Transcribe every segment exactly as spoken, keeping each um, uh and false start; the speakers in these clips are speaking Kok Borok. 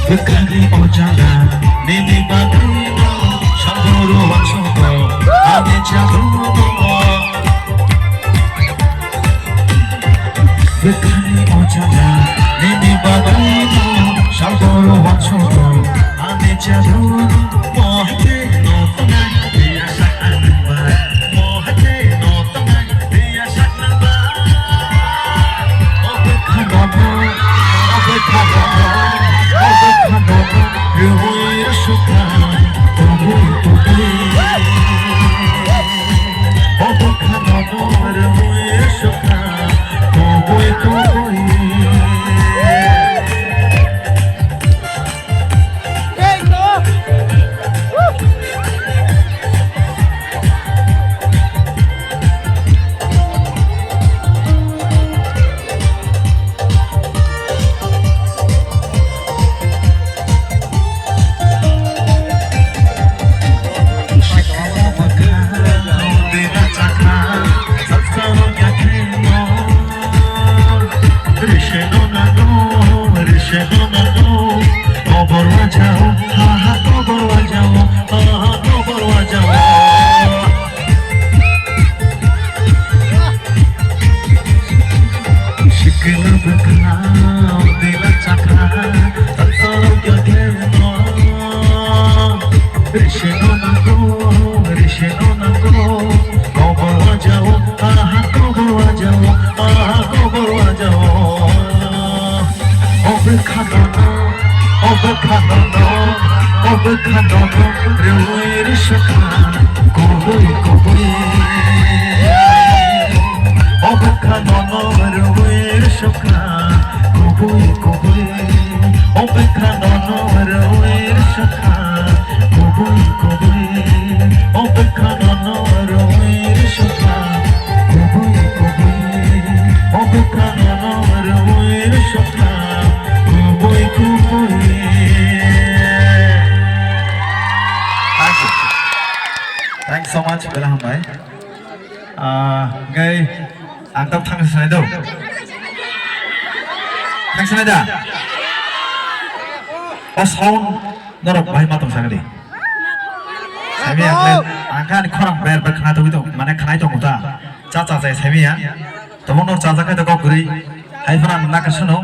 Bwkhani o jala nini bagwino saboro wansukgo ani jagwino. Bwkhani o jala nini bagwino saboro wansukgo ani jagwino. Mohte no tongnai, ya sa anba. Mohte no tongnai, ya sa anba. Sikila bwkhao dila chakha, tansoro kya kemo. Risino nango, risino nango, kobor wajao, aha kobor wajao, aha kobor wajao. O bwkha nono, o bwkha nono, o bwkha nono, rwi rwswkha, kubui kubui. O bwkha nono, rwi rwswkha, kubui kubui. O bwkha nono, rwi rwswkha, kubui kubui. O bwkha nono, rwi rwswkha, kubui kubui. O bwkha nono, rwi rwswkha, kubui kubui. Thank you. Thanks so much, belai hambai. Ah, hwnkhe ang tok thang sanai do. Thang sanai da? O sound norok bahai ma tong sakdi. Sami ang khe, ang khe ani khorang ber ber khna tongwi tong, mane khnai tongo ta. Cha cha cha sami ya. Tamo no cha cha khai to kok guri. Hai phana na ka suno.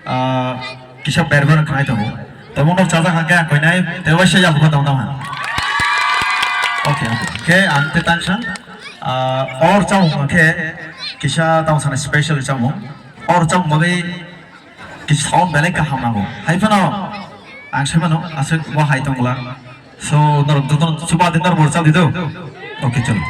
Ah, kisa berber khnai tongo. Tamo no chajak hangke ang koinai, tei waisa yakho tamo tamo. Okay, okay. Khe ang te tangsa, ah, or chamung hangke kisa tamo sana special chamung. Or chamung bagwi kisa sound belai kaham nango. Hai phano ang sai mano, aswk bo hai tongla. So, norok jotono chuba de norok bo chadi do. Okay, chalo.